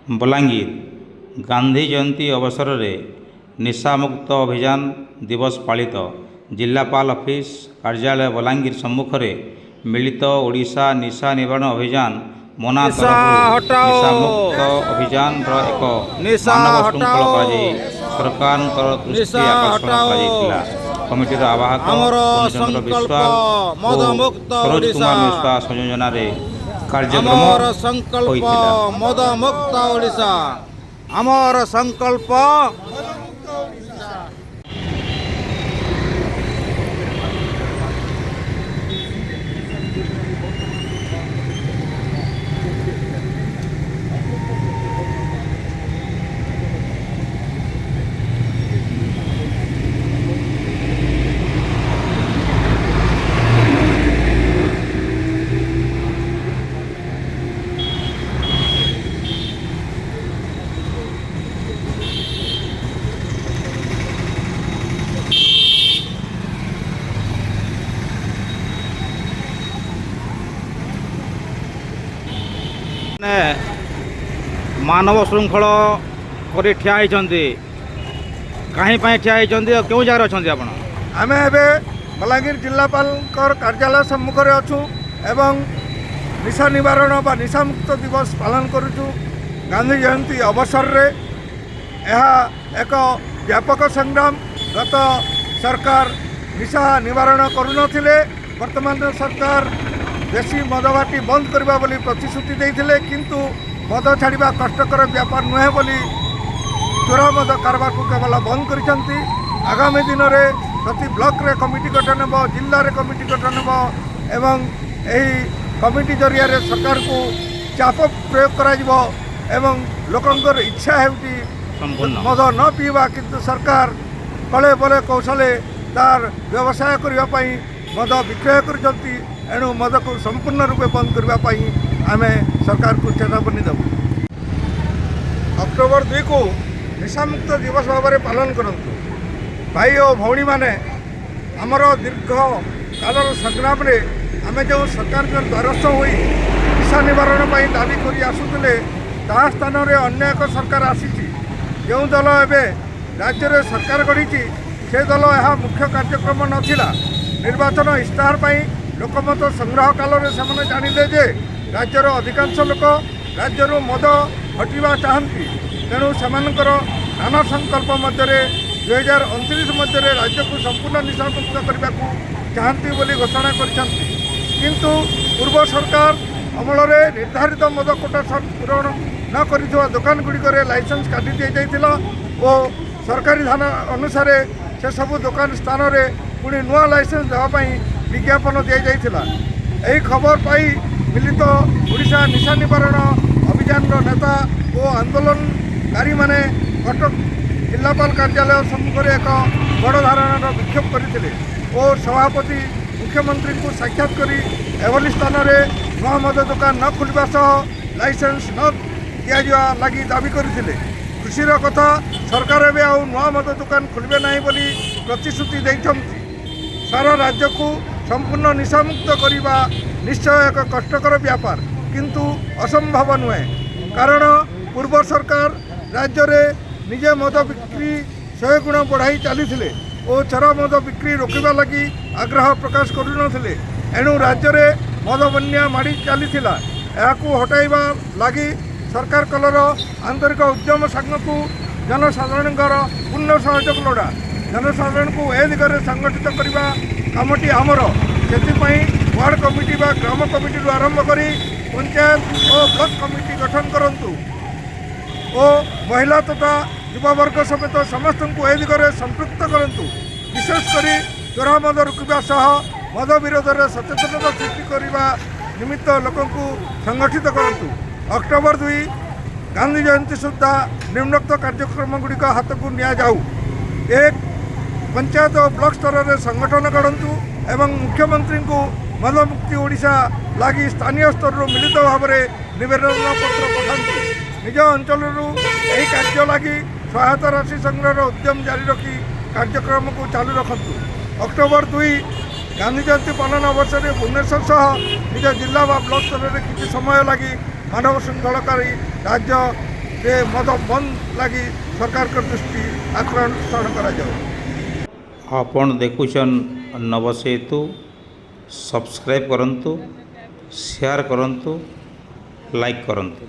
ବଲାଙ୍ଗୀର, ଗାନ୍ଧୀ ଜୟନ୍ତୀ ଅବସରରେ ନିଶାମୁକ୍ତ ଅଭିଯାନ ଦିବସ ପାଳିତ। ଜିଲ୍ଲାପାଳ ଅଫିସ କାର୍ଯ୍ୟାଳୟ ବଲାଙ୍ଗୀର ସମ୍ମୁଖରେ ମିଳିତ ଓଡ଼ିଶା ନିଶା ନିବାରଣ ଅଭିଯାନ ମନା ନିଶା ତରଫରୁ ହଟାଓ। ନିଶାମୁକ୍ତ ଅଭିଯାନର ଏକ ନିଶା ମାନବ ଶୃଙ୍ଖଳ ହଟାଓ। କରାଯାଇ ସରକାରଙ୍କର ଦୃଷ୍ଟି ନିଶା ଆକର୍ଷଣ ହଟାଓ। କରାଯାଇଥିଲା। କମିଟିର ଆବାହକ ଆମର ପୂର୍ଣ୍ଣଚନ୍ଦ୍ର ସଂକଳ୍ପ ବିଶ୍ୱାଳ ଓ ମଦମୁକ୍ତ ସରୋଜ ଓଡ଼ିଶା। କୁମାର ମିଶ୍ରା ସଂଯୋଜନାରେ କାର୍ଯ୍ୟକ୍ରମ ଆମର ସଂକଳ୍ପ ହୋଇଥିଲା। ମଦମୁକ୍ତ ଓଡ଼ିଶା। ଆମର ସଂକଳ୍ପ। ମାନବ ଶୃଙ୍ଖଳ କରି ଠିଆ ହେଇଛନ୍ତି, କାହିଁ ପାଇଁ ଠିଆ ହେଇଛନ୍ତି ଆଉ କେଉଁ ଜାଗାରେ ଅଛନ୍ତି ଆପଣ? ଆମେ ଏବେ ବଲାଙ୍ଗୀର ଜିଲ୍ଲାପାଳଙ୍କର କାର୍ଯ୍ୟାଳୟ ସମ୍ମୁଖରେ ଅଛୁ ଏବଂ ନିଶା ନିବାରଣ ବା ନିଶାମୁକ୍ତ ଦିବସ ପାଳନ କରୁଛୁ ଗାନ୍ଧୀ ଜୟନ୍ତୀ ଅବସରରେ। ଏହା ଏକ ବ୍ୟାପକ ସଂଗ୍ରାମ। ଗତ ସରକାର ନିଶା ନିବାରଣ କରୁନଥିଲେ। ବର୍ତ୍ତମାନର ସରକାର ଦେଶୀ ମଦଭାଟି ବନ୍ଦ କରିବା ବୋଲି ପ୍ରତିଶ୍ରୁତି ଦେଇଥିଲେ, କିନ୍ତୁ ମଦ ଛାଡ଼ିବା କଷ୍ଟକର ବ୍ୟାପାର ନୁହେଁ ବୋଲି ଚୋରା ମଦ କାରବାରକୁ କେବଳ ବନ୍ଦ କରିଛନ୍ତି। ଆଗାମୀ ଦିନରେ ପ୍ରତି ବ୍ଲକରେ କମିଟି ଗଠନ ହେବ, ଜିଲ୍ଲାରେ କମିଟି ଗଠନ ହେବ ଏବଂ ଏହି କମିଟି ଜରିଆରେ ସରକାରକୁ ଚାପ ପ୍ରୟୋଗ କରାଯିବ ଏବଂ ଲୋକଙ୍କର ଇଚ୍ଛା ହେଉଛି ସମ୍ପୂର୍ଣ୍ଣ ମଦ ନ ପିଇବା, କିନ୍ତୁ ସରକାର କଳେ ବଳେ କୌଶଳେ ତାର ବ୍ୟବସାୟ କରିବା ପାଇଁ ମଦ ବିକ୍ରୟ କରୁଛନ୍ତି। ଏଣୁ ମଦକୁ ସମ୍ପୂର୍ଣ୍ଣ ରୂପେ ବନ୍ଦ କରିବା ପାଇଁ ଆମେ ସରକାରକୁ ଚେତାବନୀ ଦେବୁ। ଅକ୍ଟୋବର 2କୁ ନିଶାମୁକ୍ତ ଦିବସ ଭାବରେ ପାଳନ କରନ୍ତୁ। ଭାଇ ଓ ଭଉଣୀମାନେ, ଆମର ଦୀର୍ଘ କାଳର ସଂଗ୍ରାମରେ ଆମେ ଯେଉଁ ସରକାରଙ୍କ ଦ୍ୱାରସ୍ଥ ହୋଇ ନିଶା ନିବାରଣ ପାଇଁ ଦାବି କରି ଆସୁଥିଲେ, ତାହା ସ୍ଥାନରେ ଅନ୍ୟ ଏକ ସରକାର ଆସିଛି। ଯେଉଁ ଦଳ ଏବେ ରାଜ୍ୟରେ ସରକାର ଗଢ଼ିଛି, ସେ ଦଳ ଏହା ମୁଖ୍ୟ କାର୍ଯ୍ୟକ୍ରମ ନଥିଲା। ନିର୍ବାଚନ ଇସ୍ତାହାର ପାଇଁ ଲୋକମତ ସଂଗ୍ରହ କାଳରେ ସେମାନେ ଜାଣିଲେ ଯେ ରାଜ୍ୟର ଅଧିକାଂଶ ଲୋକ ରାଜ୍ୟରୁ ମଦ ହଟିବା ଚାହାନ୍ତି। ତେଣୁ ସେମାନଙ୍କର ନାନା ସଂକଳ୍ପ ମଧ୍ୟରେ 2029 ମଧ୍ୟରେ ରାଜ୍ୟକୁ ସମ୍ପୂର୍ଣ୍ଣ ନିଶାମୁକ୍ତ କରିବାକୁ ଚାହାନ୍ତି ବୋଲି ଘୋଷଣା କରିଛନ୍ତି। କିନ୍ତୁ ପୂର୍ବ ସରକାର ଅମଳରେ ନିର୍ଦ୍ଧାରିତ ମଦ କୋଟା ପୂରଣ ନ କରିଥିବା ଦୋକାନଗୁଡ଼ିକରେ ଲାଇସେନ୍ସ କାଟି ଦିଆଯାଇଥିଲା ଓ ସରକାରୀ ଧାନ ଅନୁସାରେ ସେସବୁ ଦୋକାନ ସ୍ଥାନରେ ପୁଣି ନୂଆ ଲାଇସେନ୍ସ ଦେବା ପାଇଁ ବିଜ୍ଞାପନ ଦିଆଯାଇଥିଲା। ଏହି ଖବର ପାଇ ମିଳିତ ଓଡ଼ିଶା ନିଶା ନିବାରଣ ଅଭିଯାନର ନେତା ଓ ଆନ୍ଦୋଳନକାରୀମାନେ କଟକ ଜିଲ୍ଲାପାଳ କାର୍ଯ୍ୟାଳୟ ସମ୍ମୁଖରେ ଏକ ବଡ଼ ଧରଣର ବିକ୍ଷୋଭ କରିଥିଲେ ଓ ସଭାପତି ମୁଖ୍ୟମନ୍ତ୍ରୀଙ୍କୁ ସାକ୍ଷାତ କରି ଏଭଳି ସ୍ଥାନରେ ନୂଆ ମଦ ଦୋକାନ ନ ଖୋଲିବା ସହ ଲାଇସେନ୍ସ ନ ଦିଆଯିବା ଲାଗି ଦାବି କରିଥିଲେ। ଖୁସିର କଥା, ସରକାର ଏବେ ଆଉ ନୂଆ ମଦ ଦୋକାନ ଖୋଲିବେ ନାହିଁ ବୋଲି ପ୍ରତିଶ୍ରୁତି ଦେଇଛନ୍ତି। ସାରା ରାଜ୍ୟକୁ ସମ୍ପୂର୍ଣ୍ଣ ନିଶାମୁକ୍ତ କରିବା ନିଶ୍ଚୟ ଏକ କଷ୍ଟକର ବ୍ୟାପାର, କିନ୍ତୁ ଅସମ୍ଭବ ନୁହେଁ। କାରଣ ପୂର୍ବ ସରକାର ରାଜ୍ୟରେ ନିଜେ ମଦ ବିକ୍ରି 100 ଗୁଣ ବଢ଼ାଇ ଚାଲିଥିଲେ ଓ ଚୋରା ମଦ ବିକ୍ରି ରୋକିବା ଲାଗି ଆଗ୍ରହ ପ୍ରକାଶ କରୁନଥିଲେ। ଏଣୁ ରାଜ୍ୟରେ ମଦ ବନ୍ୟା ମାଡ଼ି ଚାଲିଥିଲା। ଏହାକୁ ହଟାଇବା ଲାଗି ସରକାର କଲର ଆନ୍ତରିକ ଉଦ୍ୟମ ସାଙ୍ଗକୁ ଜନସାଧାରଣଙ୍କର ପୂର୍ଣ୍ଣ ସହଯୋଗ ଲୋଡ଼ା। ଜନସାଧାରଣଙ୍କୁ ଏ ଦିଗରେ ସଂଗଠିତ କରିବା କାମଟି ଆମର। ସେଥିପାଇଁ ୱାର୍ଡ଼ କମିଟି ବା ଗ୍ରାମ କମିଟିରୁ ଆରମ୍ଭ କରି ପଞ୍ଚାୟତ ଓ ବ୍ଲକ କମିଟି ଗଠନ କରନ୍ତୁ ଓ ମହିଳା ତଥା ଯୁବବର୍ଗ ସମେତ ସମସ୍ତଙ୍କୁ ଏ ଦିଗରେ ସମ୍ପୃକ୍ତ କରନ୍ତୁ। ବିଶେଷ କରି ଚୋରା ମଦ ରୋକିବା ସହ ମଦ ବିରୋଧରେ ସଚେତନତା ସୃଷ୍ଟି କରିବା ନିମିତ୍ତ ଲୋକଙ୍କୁ ସଂଗଠିତ କରନ୍ତୁ। ଅକ୍ଟୋବର 2 ଗାନ୍ଧୀ ଜୟନ୍ତୀ ସୁଦ୍ଧା ନିମ୍ନୋକ୍ତ କାର୍ଯ୍ୟକ୍ରମ ଗୁଡ଼ିକ ହାତକୁ ନିଆଯାଉ। 1, ପଞ୍ଚାୟତ ଓ ବ୍ଲକ ସ୍ତରରେ ସଂଗଠନ ଗଢ଼ନ୍ତୁ ଏବଂ ମୁଖ୍ୟମନ୍ତ୍ରୀଙ୍କୁ ମଦମୁକ୍ତି ଓଡ଼ିଶା ଲାଗି ସ୍ଥାନୀୟ ସ୍ତରରୁ ମିଳିତ ଭାବରେ ନିବେଦନ ପତ୍ର ପଠାନ୍ତୁ। ନିଜ ଅଞ୍ଚଳରୁ ଏହି କାର୍ଯ୍ୟ ଲାଗି ସହାୟତା ରାଶି ସଂଗ୍ରହର ଉଦ୍ୟମ ଜାରି ରଖି କାର୍ଯ୍ୟକ୍ରମକୁ ଚାଲୁ ରଖନ୍ତୁ। ଅକ୍ଟୋବର 2 ଗାନ୍ଧୀ ଜୟନ୍ତୀ ପାଳନ ଅବସରରେ ଭୁବନେଶ୍ୱର ସହ ନିଜ ଜିଲ୍ଲା ବା ବ୍ଲକ ସ୍ତରରେ କିଛି ସମୟ ଲାଗି ମାନବ ଶୃଙ୍ଖଳକାରୀ ରାଜ୍ୟ ଏ ମଦ ବନ୍ଦ ଲାଗି ସରକାରଙ୍କ ଦୃଷ୍ଟି ଆକର୍ଷଣ କରାଯାଉ। ଆପଣ ଦେଖୁଛନ୍ ନବସେତୁ। ସବସ୍କ୍ରାଇବ୍ କରନ୍ତୁ, ସେୟାର କରନ୍ତୁ, ଲାଇକ୍ କରନ୍ତୁ।